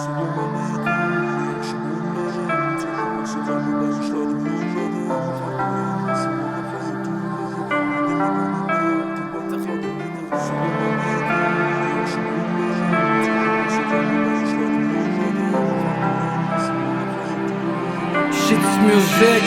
Assalomu alaykum, yaxshi bolalarım. Tema salami bag'ishladim, yo'lladim. Har doim musulmon hayoti yo'lida. Преданный bo'linglar, oqibati qadrlinglar. Assalomu alaykum, yaxshi bolalarım. Tema salami bag'ishladim, yo'lladim. Har doim musulmon hayoti yo'lida. Shits Music.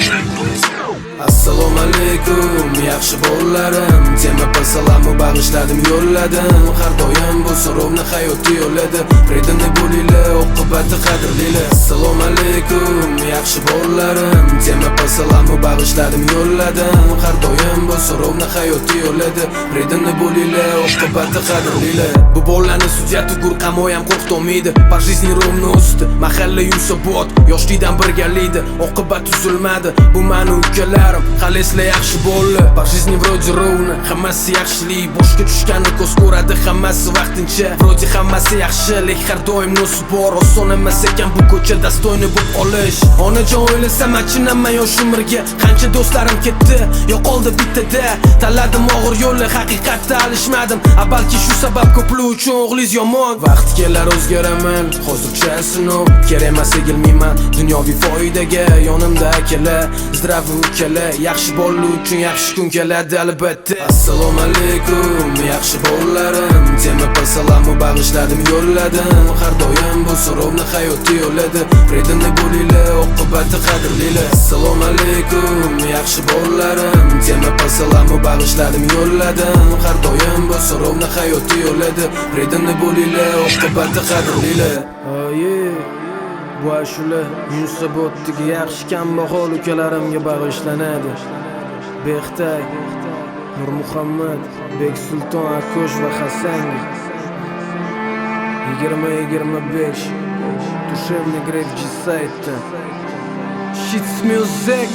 Assalomu alaykum, yaxshi bolalarim. Tema salami bag'ishladim, yo'lladim. Har doim bo'lsin ровно hayoti yo'lida. Преданный bo'linglar, oqibati qadrlinglar. Assalomu alaykum, yaxshi bolalarim. Tema salami bag'ishladim, yo'lladim. Har doim bo'lsin ровно hayoti yo'lida. Преданный bo'linglar, oqibati qadrlinglar. Bu bolani sudya tugur, qamoyam qo'rqitolmaydi. По жизни ровно o'sdi. Mahalla Yunusobod. Yoshlikdan birgalikdi. Oqibat uzilmadi. Bu mani ukalarim. Hali esla, yaxshi bo'ldi. По жизни вроде ровно, hammasi yaxshilik. Boshga tushgani ko'z ko'radi, hammasi vaqtincha. Вроде hammasi yaxshi, lekin har doim nosi bor. Oson emas ekan bu ko'cha достойный bo'lib olish. Onajon, o'ylasam, achinaman yosh umrga. Qancha do'stlarim ketdi, yo'qoldi bittada. Tanladim og'ir yo'lni, haqiqatda alishmadim. A balki shu sabab ko'plar uchun o'g'liz yomon. Vaqt kelar, o'zgaraman, hozircha sinov. Kerak emas, egilmayman dunyoviy foydaga. Yonimda akalar, здравый ukala. Yaxshi bolalar uchun yaxshi kun keladi albatta. Assalomu alaykum, yaxshi bolalarim. Tema salami bag'ishladim, yo'lladim. Har doim bo'lsin ровно hayoti yo'lida. Преданный bo'linglar, oqibati qadrlinglar. Assalomu alaykum, yaxshi bolalarim. Tema salami bag'ishladim, yo'lladim. Har doim bo'lsin ровно hayoti yo'lida. Преданный bo'linglar, oqibati qadrlinglar. Oyi. Bu ashula Yunusoboddagi yaxshi kambag'al ukalarimga bag'ishlanadi. Bextay, Nurmuhammad, Beksulton, Akosh va Hasanga. 2025, Душевный Греф G-Side'dan. Shits Music.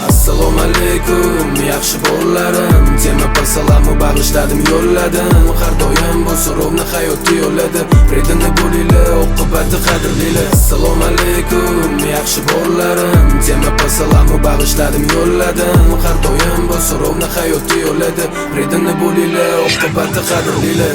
Assalomu alaykum, yaxshi bolalarim. Tema salami bag'ishladim, yo'lladim. Har doim bo'lsin ровно hayoti yo'lida. Преданный bo'linglar, oqibati qadrlinglar. Assalomu alaykum, yaxshi bolalarim. Tema salami bag'ishladim, yo'lladim. Har doim bo'lsin ровно hayoti yo'lida. Преданный bo'linglar, oqibati qadrlinglar.